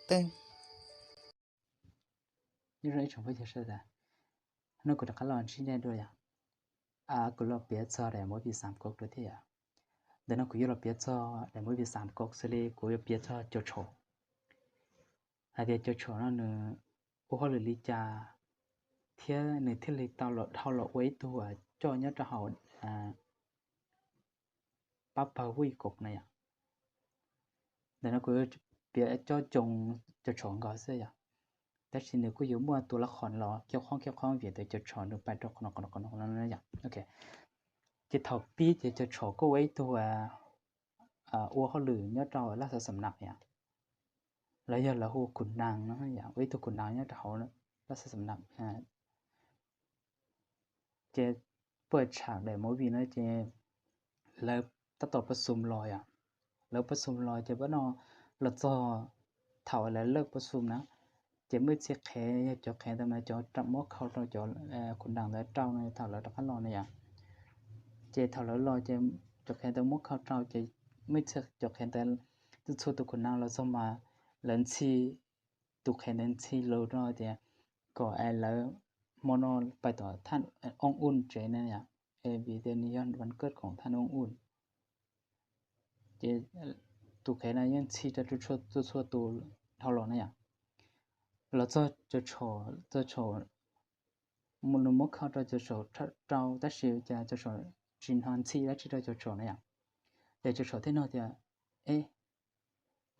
Tej. Nyob zoo ib tsoom phooj ywg sawv daws, hnub no kuv rov qab los ntsib nej dua yom. Kuv los piav txog daim movie Xam Koj dua thiab yom. Ntawm no kuv yuav los piav txog daim movie Xam Koj xws li kuv yuav piav txog Cau Tshau, hais tias Cau Tshau no nws ua hauj lwm li cas thiab nws thiaj li tau los dhau los ua ib tug coj nyob rau hauv pab pawg Vij Kok na yom. Ntawm no kuv piav coj Cau Tshau nkaus xwb yom. Tab sis nws kuj yuav muaj tus lab qhov los kiag qhov kiag qhov vim tias Cau Tshau nws pais rau qhov no qhov no qhov no yom. Ces thaum pib ces Cau Tshau kuj ua ib tug ua hauj lwm nyob rau laj xav xam nam yom, los yog lawv hu khuv nag no yom, ua ib tug khuv nag nyob rau hauv laj xav xam nam. Ces puag tsham daim movie no ces lawv tab tom pab xum los yom, lawv pab xum los ces pab no los txog thaum lawv lawj pab xum na, ces muaj ib txhia qhev yog cov qhev ntawd mas cov muab khau rau cov khuv nag ntawd rau no thaum lawv rov qab los na yom. Ces thaum lawv los ces cov qhev ntawd muab khau rau ces muaj ib txhia cov qhev ntawd txhua txhua tus khuv nag los txog mas lawv ntxhi, tus qhev ntawd ntxhi lus rau tias kom es lawv hmo no pais tom thaj Ooj Uj tsev na yom, es vim tias nws yog vas kawj khoom thaj Ooj Uj. Ces tus qhev no yeej ntxhi rau txhua txhua tus dhau los na yom. Los txog Cau Tshau, nws muab khau rau Cau Tshau rau tab sis cas Cau Tshau tsis hnov ntxhi dab tsi rau Cau Tshau na yom. Ces Cau Tshau thiaj nug tias, Eb,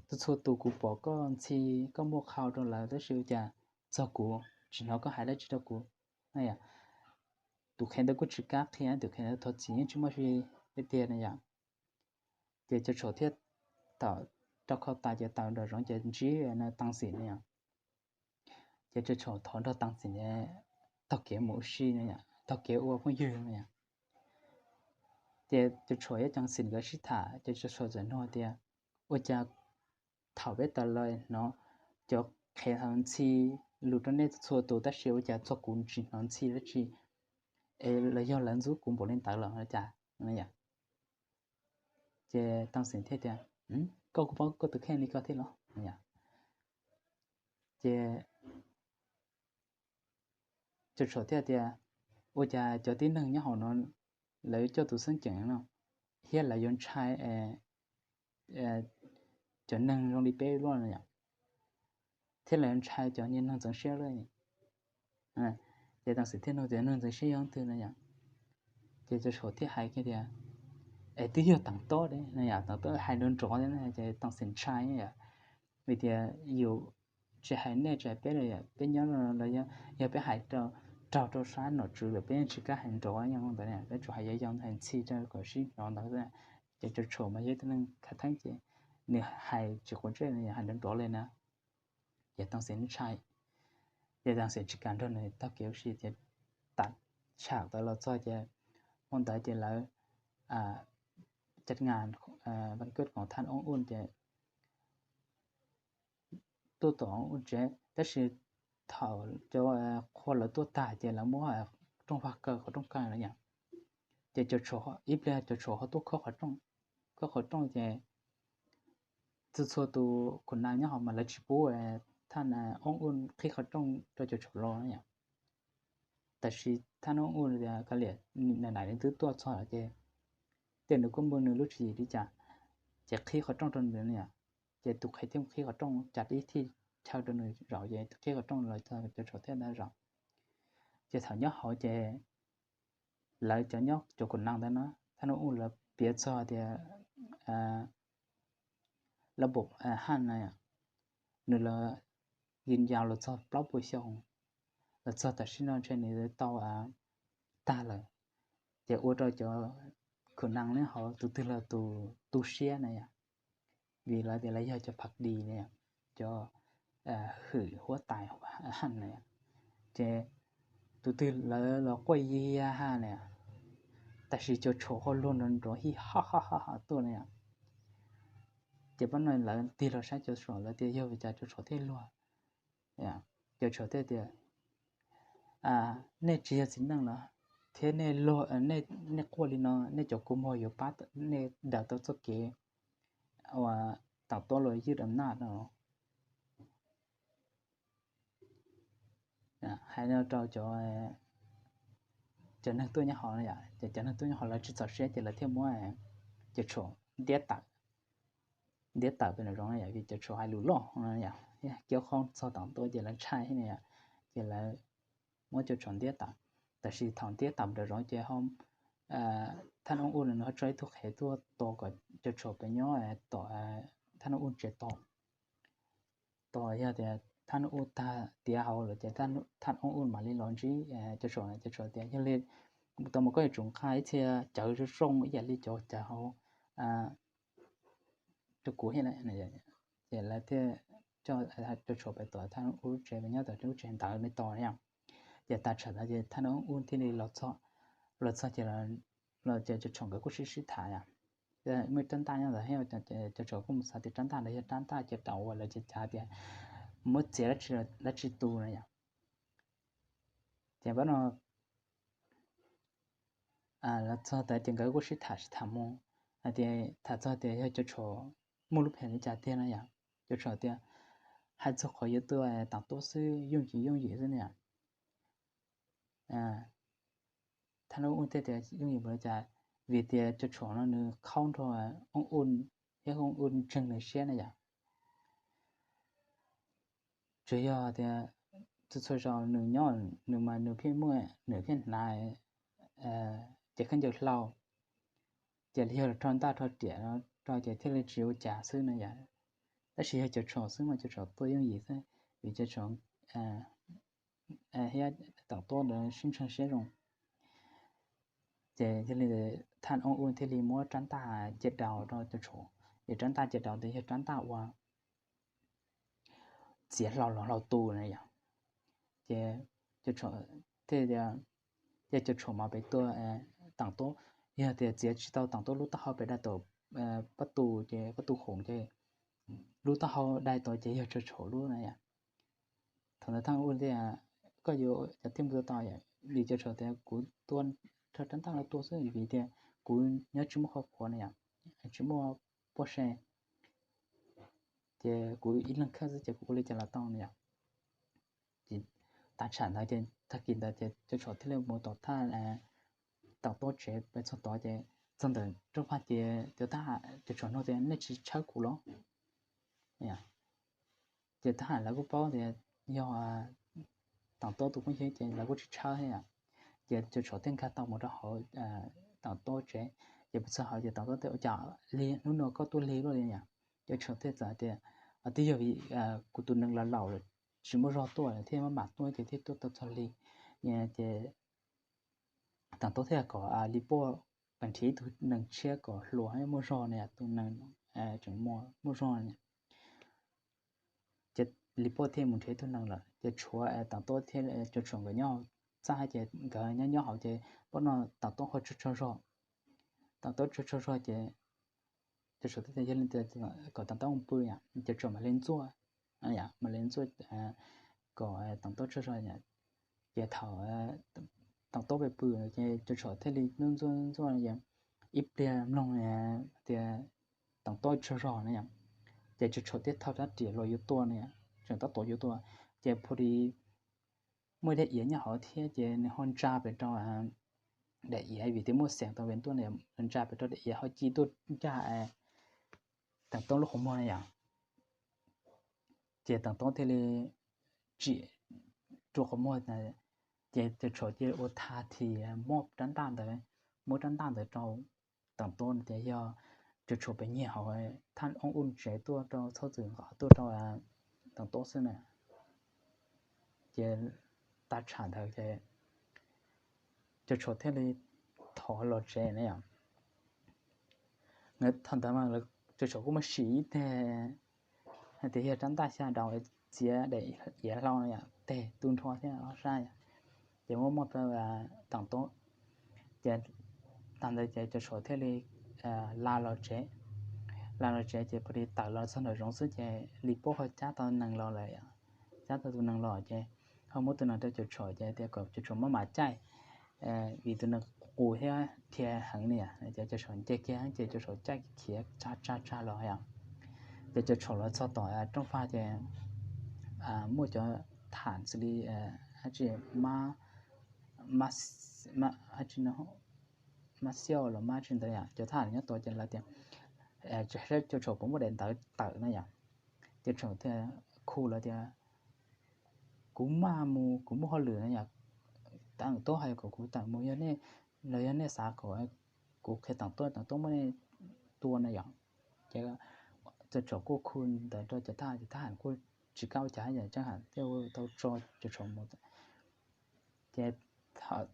txhua txhua tus kuv pom koj ntxhi, koj muab khau rau lawv tab sis cas txog kuv tsis hnov koj hais dab tsi rau kuv na yom. Tus qhev ntawd kuj tsis kam qhia, tus qhev ntawd thov txim yeej tsis muaj dab tsi tiag na yom. Ces Cau Tshau thiaj tawm rau khau tas ces tawm nram zoov ces ntsib Tau Xim na yom. Ces Cau Tshau thov nrog Tau Xim taug kev mus ua si na yom, taug kev ua phooj ywg na yom. Ces Cau Tshau thiab Tau Xim nkawd sib tham ces Cau Tshau txawm nug tias, Ua cas thaum peb tas los hnov cov qhev ntxhi lus rau nej txhua tus tab sis ua cas txog kuv tsis hnov ntxhi dab tsi, es los yog lawv ntxub kuv npaum li ntawd los cas? Ces Tau Xim thiaj tias, Koj kuj paub koj tus kheej li ko thiab los? Ces Cau Tshau thiaj tias, Ua cas cov tib neeg nyob hauv no lawv coj tus xeeb ceem no thiab lawv yuav ntshai cov neeg zoo li peb luaj no yom, thiab lawv yuav ntshai cov neeg ntxeev siab luaj. Ces Tau Xim thiaj nug tias, Neeg ntxeev siab yog leej twg no yom? Ces Cau Tshau thiaj hais kiag tias, Es twb yog Tam Tob no yom, Tam Tob hais nrov nrov thiab ces Tau Xim ntshai yom, vim tias yus tsis hais nej tsis hais peb los yom, peb nyob los yog peb hais raug rau sab nom tswv lawm peb yeej tsis kam hais nrov ntawd, peb tsuas hais yau yau hais ntxhi rau kom sib hnov ntawd. Ces Cau Tshau mas yog ib tug neeg khav theeb ces nws hais tsis quav ntsej, hais nrov nrov li na. Ces Tau Xim ntshai, ces Tau Xim tsis kam nrog nws taug kev ua si ces tam tsham tawd los txog ces hmo ntawd ces lawv caj ngas vas kawj khoom thaj Ooj Uj ces tuaj tom Ooj Uj tsev, tab sis thaum cov qhua lawv tuaj tag ces lawv muab rooj vag kaw qhov rooj kaw na yom. Ces ib pliag Cau Tshau ho tuaj khob qhov rooj, khob qhov rooj ces txhua txhua tus khuv nag nyob hauv mas lawv tsis pub thaj Ooj Uj qhib qhov rooj rau Cau Tshau los na yom. Tab sis thaj Ooj Uj tias, Kav liam, nais nais nws twb tuaj txog lawm ces tej nws kuj muaj nws lub tswv yim li cas, ces qhib qhov rooj rau nws na yom. Ces tus qhev thiaj qhib qhov rooj, cas ib thij chaw rau nws zaum ces qhib qhov rooj los txog Cau Tshau thiaj zaum. Ces thaum nyob hauv ces lawv cov nyob cov khuv nag ntawd na, thaj Ooj Uj lawv piav txog tias lawv pum haj na, nws los yws yas los txog plaub puas xyoo, los txog tam sim no ntshe nws tau tag lawm. Ces ua rau cov khuv nag nyob hauv tus twg los tus tu siab na yom, vim lawv tias lawv yog cov phav dis na yom, cov hwm huab tais haj na yom. Ces tus twg lawv los quaj yig yag haj na, tab sis Cau Tshau ho luag nrov nrov hij haj haj haj tuaj na yom. Ces pab no lawv tig los saib Cau Tshau, lawv tias yog vim cas Cau Tshau thiaj luag. Cau Tshau thiaj tias, Nej tsis yog txiv neej los thiab, nej quaj li no nej cov kua muag yuav pab nej daws tau txoj kev uas tam tuaj los ywj dam naj no. hais no rau cov, cov neeg tuaj nyob hauv no yom, ces cov neeg tuaj nyob hauv lawv tsis txaus siab ces lawv thiaj muab Cau Tshuam ntiab tawm, ntiab tawm pem nraum zoov no yom, vim Cau Tshuam hais lus loj no yom, thiab kib qoob txog Tam Tuab ces lawv ntshai thiab no yom, ces lawv muab Cau Tshuam ntiab tawm. Tab sis thaum ntiab tawm nraum zoov ces Thaj Oob Uj nws ho tso ib tug qhev tuaj tos kom Cau Tshuam pem nyob tom Thaj Oob Uj tsev tos. Tos yog tias Thaj Oob Uj tag tiav hauv lawm ces Thaj Oob Uj mam li los ntsib Cau Tshuam, Cau Tshuam tias, Yog li tau mas koj yuav tsum nqa ib txhia cawv zoo zoo ib yam li cov cawv hauv rau kuv thiab. Ces lawv thiaj coj Cau Tshuam pem tom Thaj Oob Uj lub tsev, nyob tom lub tsev ntawd tos yom. Ces tas tsham ntawd ces Thaj Oob Uj thiaj li los txog, los txog ces los ces Cau Tshuam nkawd kuj sib sib tham yom. Muaj rab ntaj nyob ntawd thiab, Cau Tshuam kuj mus xav tias rab ntaj ntawd yog rab ntaj caj daus uas lawv cav cav tias muab txiav dab tsi tu no yom. Ces pab no los txog ntawd ces nkawd kuj sib tham sib tham mus hais tias, tham txog tias yog Cau Tshuam muaj lub plhu li cas tiag no yom. Cau Tshuam tias, Hais txog qhov yuav tua Tam Tuab xwb yooj yim yooj yim xwb no yom. Thaj Oob Uj thiaj tias, Yooj yim npaum li cas? Vim tias Cau Tshuam no nws qhaub nrog Oob Uj thiab Oob Uj ntseeg nws siab na yom. Tsuas yog tias txhua txhua zaus nws nyob nws mas nws pheej muaj, nws pheej hnav cev khaub ncaws hlau, ces yog rho ntaj rho riam rau ces thiaj li tsis ua cas xwb no yom. Tab sis yog Cau Tshuam xwb mas Cau Tshuam tua yooj yim xwb, vim Cau Tshuam thiab Tam Tuab ntawd sib ntseeg siab zoo. Ces yog li Thaj Oob Uj thiaj li muab rab ntaj caj daus rau Cau Tshuam, ces rab ntaj caj daus ntawd yog rab ntaj uas txiav hlau los hlau tu na yom. Ces Cau Tshuam thiaj tias, ces Cau Tshuam mas pem tua Tam Tuab, yog tias txiav tsis tau Tam Tuab lub taub hau pem dai tom pob tu ces pob tu khoom ces lub taub hau dai tod ces yog Cau Tshuam lub na yom. Thaum ntawd Thaj Oob Uj tias, Koj yuav ua cas thiaj mus tua tau yom? Vim Cau Tshuam tias, Kuv tua rho rab ntaj no tua xwb, vim tias kuv nyob tsis muaj qhov qhuav na yom, tsis muaj pob se, ces kuv ib leeg khawb xwb ces kuv ua li cas los tau na yom. Ces tas tsham ntawd ces tag kis ntawd ces Cau Tshuam thiaj li mus tom Thaj, Tam Tuab tsev pem txog tod ces txog ntawm rooj vag ces cov thab ham, Cau Tshuam nug tias, Nej tsis tshawb kuv los? Ces thab ham lawv kuj paub tias yog Tam Tuab tus phooj ywg ces lawv kuj tsis tshawb thiab. Ces Cau Tshuam thiaj nkag tau mus rau hauv Tam Tuab tsev. Ces pem txog hauv ces Tam Tuab tias, Ua cas lig hnub no koj tuaj lig luaj li yom? Cau Tshuam thiaj txawm tias, Twb yog vim kuv tus nees laus laus lawm, tsis muaj zog tuaj lawm thiaj maj mam tuaj ces thiaj tuaj tau txog lig. Ces Tam Tuab thiaj kom Lis Puaj nrhiav ib tug nees tshiab kom hluas muaj zog na, tus nees tseem muaj zog na. Ces Lis Puaj thiaj mus nrhiav ib tug nees lawm ces tshuav Tam Tuab thiab Cau Tshuam nkawd nyob hauv txaj ces nkawd nyob nyob hauv ces pab no Tam Tuab ho tsaug tsaug zog. Tam Tuab tsaug tsaug zog ces Cau Tshuam thiaj tias, Yog li ntawd kom Tam Tuab mus pw, Cau Tshuam mam li ntxuaj, mam li ntxuaj kom Tam Tuab tsaug zog. Ces thaum Tam Tuab pw pw ces Cau Tshuam thiaj li ntxuaj ntxuaj ntxuaj, ib pliag mloog tias Tam Tuab tsaug zog na yom, ces Cau Tshuam thiaj thau rab riam los yuav tua na, tseem tab tom yuav tua, ces phu di muaj daim iav nyob hauv thiab ces nws ho ntsa pem rau daim iav vim tias muaj xeem tau pem ntuaj na, ntsa pem rau daim iav ho ci tuaj ncaj Tam Tuab lub qhov muag na yom. Ces Tam Tuab thiaj li tsim rua qhov muag, ces Cau Tshuam cia li ua tha this muab rab ntaj ntawd, muab rab ntaj ntawd rau Tam Tuab tias yog Cau Tshuam pem nyiag hauv Thaj Oob Uj tsev tuaj rau txhob txwm nqa tuaj rau Tam Tuab xwb na. Ces tag tsham ntawd ces Cau Tshuam thiaj li thov los tsev na yom. Thaum ntawd mas Cau Tshuam kuj muaj sim ib teg hais tias yog rab ntaj xya daus txiav daim iav hlau no yom, teg tu nrho thiab ob sab yom, ces muab muab rau Tam Tuab. Ces tag ntawd ces Cau Tshuam thiaj li la los tsev. La los tsev ces phu di tawm los txog nraum zoov xwb ces Lis Puab ho cab tau nees los lawm, cab tau tus nees los ces ho muab tus nees rau Cau Tshuam ces tias kom Cau Tshuam maj mam caij, vim tus nees qus thiab dhia heev li, ces Cau Tshuam nce kiag ces Cau Tshuam caij khiav tsag tsag tsag los yom. Ces Cau Tshuam los txog tom rooj vag ces muaj cov tham xws li dab tsi, mab, mab, mab xiaj los mab tsi ntawd yom, cov thab ham nyob tod ces lawv tias, saib Cau Tshau puas muaj daim ntawv tawm no yom. Cau Tshau thiaj khu lawv tias, kuv maj mus kuv muaj hauj lwm no yom, Tam Tuab hais kom kuv tawm mus, yog nej, los yog nej xav kom kuv qhia Tam Tuab, Tam Tuab muab nej tua no yom. Ces Cau Tshau kuj khu ntawd rau cov thab ham, cov thab ham kuj tsis kam ua cas, yog Tshau Ham thiaj tau tso Cau Tshau mus. Ces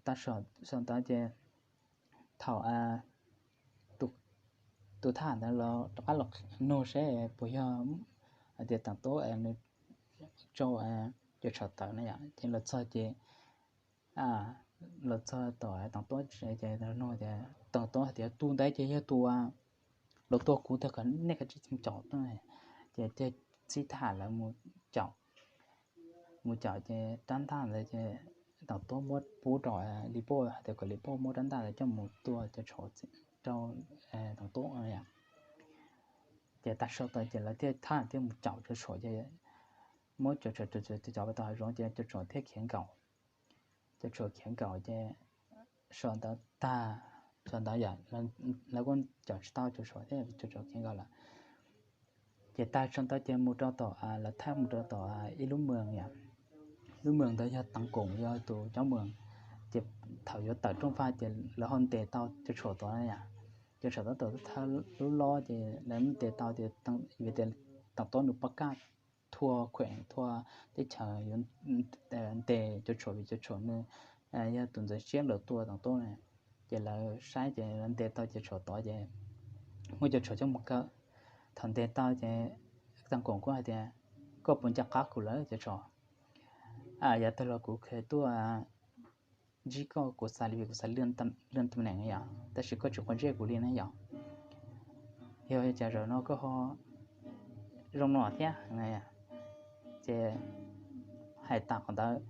tag, sau ntawv ces thaum tus thab ham ntawd los rov qab los nug seb puas yog hais tias Tam Tuab nws tso Cau Tshau tawm no yom, ces los txog ces los txog tom Tam Tuab ces nug tias, Tam Tuab hais tias tus ntawd ces yog tus los tua kuv, tag kom nej kav tsij caum. Ces thiaj txib thab ham lawv mus caum, mus caum ces rab ntaj ntawd ces Tam Tuab muab pub rau Li Pauj, hais tias kom Li Pauj muab rab ntaj ntawd coj mus tua Cau Tshau rau Tam Tuab. Ces tag sau tawv ces lawv thiaj, thab thiaj mus caum Cau Tshau ces muab Cau Tshau cov cov cov tau hav zoov ces Cau Tshau thiaj khiav nkaum. Cau Tshau khiav nkaum ces sau ntawv tag, sau ntawv yom, lawv kuj caum tsis tau Cau Tshau thiab, Cau Tshau khiav nkaum lawm. Ces tag sau ntawv ces mus rau tom, lawv thab mus rau tom ib lub moos yom, lub moos ntawd yog Tam Koom yog tus cob moos. Ces thaum yuav tawm rooj vag ces lawv ho ntes tau Cau Tshau tod yom. Cau Tshau tod tau thawj lub lob ces lawv ntes tau tias, vim tias Tam Tuab nws pov kaj thua khuem thua teb chaws yuav ntes Cau Tshau vim Cau Tshau nws yog tus ntxeev siab lawv tua Tam Tuab na. Ces lawv saib ces lawv ntes tau Cau Tshau tod ces muab Cau Tshau coj mus kaw. Thaum ntes tau ces Tam Koom kuj hais tias, koj puas nco qab kuv lawm Cau Tshau? Yav tag los kuv kheev tuaj ntsib koj, kuv xav li vim kuv xav lwaj tam neem yom, tab sis koj tsis quav ntsej kuv li na yom. Yog cas zaum no koj ho zoo no thiab? Ces hais tas qhov ntawd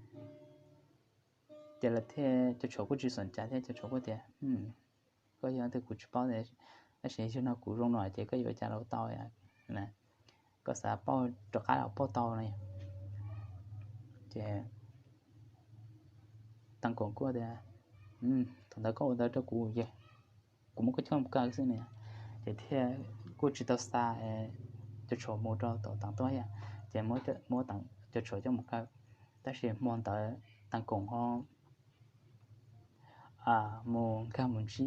ces lawv thiaj, Cau Tshau kuj tsis xom cas thiab, Cau Tshau kuj tias, koj yog tias kuv tsis paub, tab sis yog no kuv zoo no ces koj yuav ua cas los tau, koj xav pauj rov qab los pauj tau no. Ces Tam Koom kuj tias, thaum ntawd koj ua ntawd rau kuv, kuv muab koj coj mus kaw xwb na. Ces thiaj kuj tsis tau xa Cau Tshau mus rau tom Tam Tuab thiab, ces muab Cau Tshau coj mus kaw. Tab sis hmo ntawd Tam Koom ho mus nkag mus ntsib